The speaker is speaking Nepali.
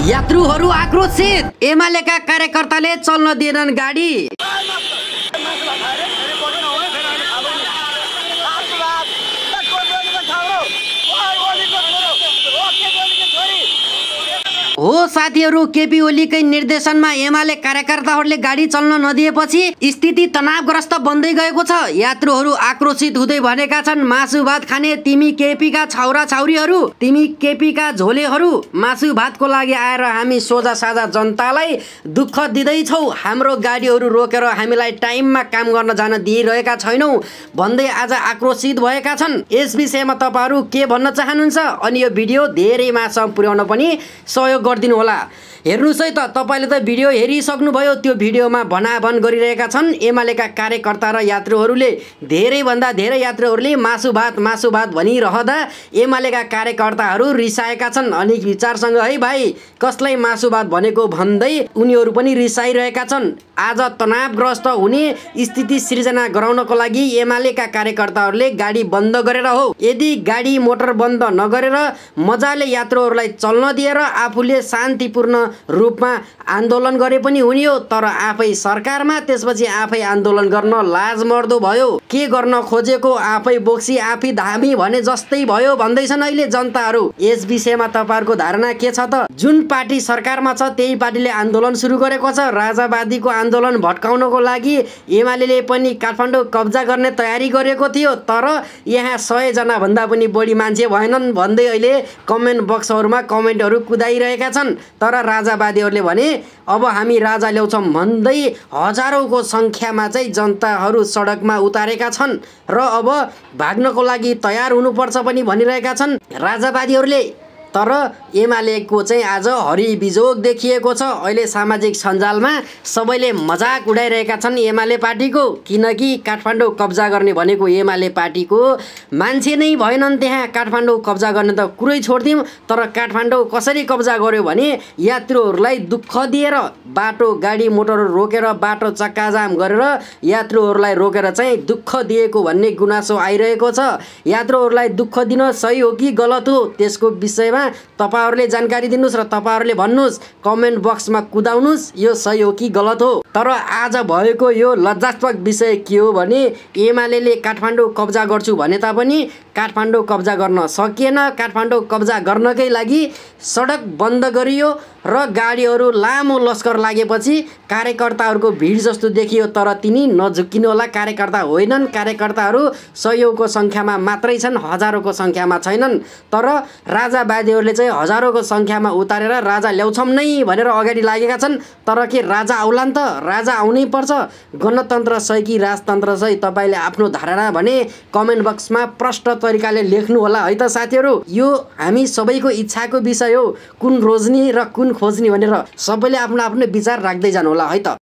यात्रुहरू आक्रोशित, एमालेका कार्यकर्ताले चल्न दिएनन् गाडी। हो साथीहरू, केपी ओलीकै निर्देशनमा एमाले कार्यकर्ताहरूले गाडी चल्न नदिएपछि स्थिति तनावग्रस्त बन्दै गएको छ। यात्रुहरू आक्रोशित हुँदै भनेका छन्, मासु भात खाने तिमी केपीका छाउरा छाउरीहरू, तिमी केपीका झोलेहरू, मासु भातको लागि आएर हामी सोझा साझा जनतालाई दुःख दिँदैछौ। हाम्रो गाडीहरू रोकेर हामीलाई टाइममा काम गर्न जान दिइरहेका छैनौ भन्दै आज आक्रोशित भएका छन्। यस विषयमा तपाईहरु के भन्न चाहनुहुन्छ? अनि यो भिडियो धेरै मासम्म पुर्याउन पनि सहयोग गरिदिनु होला। हेर्नुस् है त, तपाईले त भिडियो हेरिसक्नुभयो। त्यो भिडियोमा भनाभन गरिरहेका छन् एमालेका कार्यकर्ता र यात्रुहरूले। धेरै भन्दा धेरै यात्रुहरूले मासु भात भनिरहँदा एमालेका कार्यकर्ताहरू रिसाएका छन्। अनि विचारसँग है भाइ, कसलाई मासु भात भनेको भन्दै उनीहरू पनि रिसाइरहेका छन्। आज तनावग्रस्त हुने स्थिति सृजना गराउनको लागि एमालेका कार्यकर्ताहरूले गाडी बन्द गरेर हो। यदि गाडी मोटर बन्द नगरेर मजाले यात्रुहरूलाई चल्न दिएर आफूले शान्तिपूर्ण रूपमा आन्दोलन गरे पनि हुने हो। तर आफै सरकारमा, त्यसपछि आफै आन्दोलन गर्न लाज मर्दो भयो। के गर्न खोजेको आफै बोक्सी आफै धामी भने जस्तै भयो भन्दैछन् अहिले जनताहरू। यस विषयमा तपाईहरुको धारणा के छ त? जुन पार्टी सरकारमा छ त्यही पार्टीले आन्दोलन सुरु गरेको छ। राजावादीको आन्दोलन भट्काउनको लागि एमालेले पनि काठमाडौँ कब्जा गर्ने तयारी गरेको थियो। तर यहाँ 100 जना भन्दा पनि बढी मान्छे भएनन् भन्दै अहिले कमेन्ट बक्सहरुमा कमेन्टहरु कुदाइरहेका छन्। तर राजावादीहरूले भने अब हामी राजा ल्याउँछौं भन्दै हजारौंको संख्यामा चाहिँ जनताहरू सडकमा उतारेका छन् र अब भाग्नको लागि तयार हुनुपर्छ पनि भनिरहेका छन् राजावादीहरूले। तर एमालेको चाहिँ आज हरिबिजोग देखिएको छ। अहिले सामाजिक सञ्जालमा सबैले मजाक उडाइरहेका छन् एमाले पार्टीको, किनकि काठमाडौँ कब्जा गर्ने भनेको एमाले पार्टीको मान्छे नै भएनन्। त्यहाँ काठमाडौँ कब्जा गर्ने त कुरै छोड्दियौँ, तर काठमाडौँ कसरी कब्जा गर्यो भने यात्रुहरूलाई दुःख दिएर, बाटो गाडी मोटर रोकेर, बाटो चक्काजाम गरेर यात्रुहरूलाई रोकेर चाहिँ दुःख दिएको भन्ने गुनासो आइरहेको छ। यात्रुहरूलाई दुःख दिन सही हो कि गलत हो, त्यसको विषयमा तपाईहरुले जानकारी दिनुस् र तपाईहरुले भन्नुस्, कमेन्ट बक्समा कुदाउनुस् यो सही हो कि गलत हो। तर आज भएको यो लज्जास्पद विषय के हो भने एमालेले काठमाडौँ कब्जा गर्छु भने तापनि काठमाडौँ कब्जा गर्न सकिएन। काठमाडौँ कब्जा गर्नकै लागि सडक बन्द गरियो र गाडीहरू लामो लस्कर लागेपछि कार्यकर्ताहरूको भिड जस्तो देखियो। तर तिनी नझुक्किनु होला, कार्यकर्ता होइनन्। कार्यकर्ताहरू सयौंको संख्यामा मात्रै छन्, हजारौंको संख्यामा छैनन्। तर राजावादीहरूले चाहिँ हजारौंको संख्यामा उतारेर राजा ल्याउँछौं नै भनेर अगाडि लागेका छन्। तर के राजा आउलान् त? राजा आउनै पर्छ। गणतन्त्र सही कि राजतन्त्र सही? तपाईले आफ्नो धारणा भने कमेन्ट बक्समा प्रष्ट तरिकाले लेख्नु होला है त साथीहरू। यो हामी सबैको इच्छाको विषय हो, कुन रोज्ने र कुन खोज्ने भनेर सबैले आफ्नो आफ्नो विचार राख्दै जानु होला है त।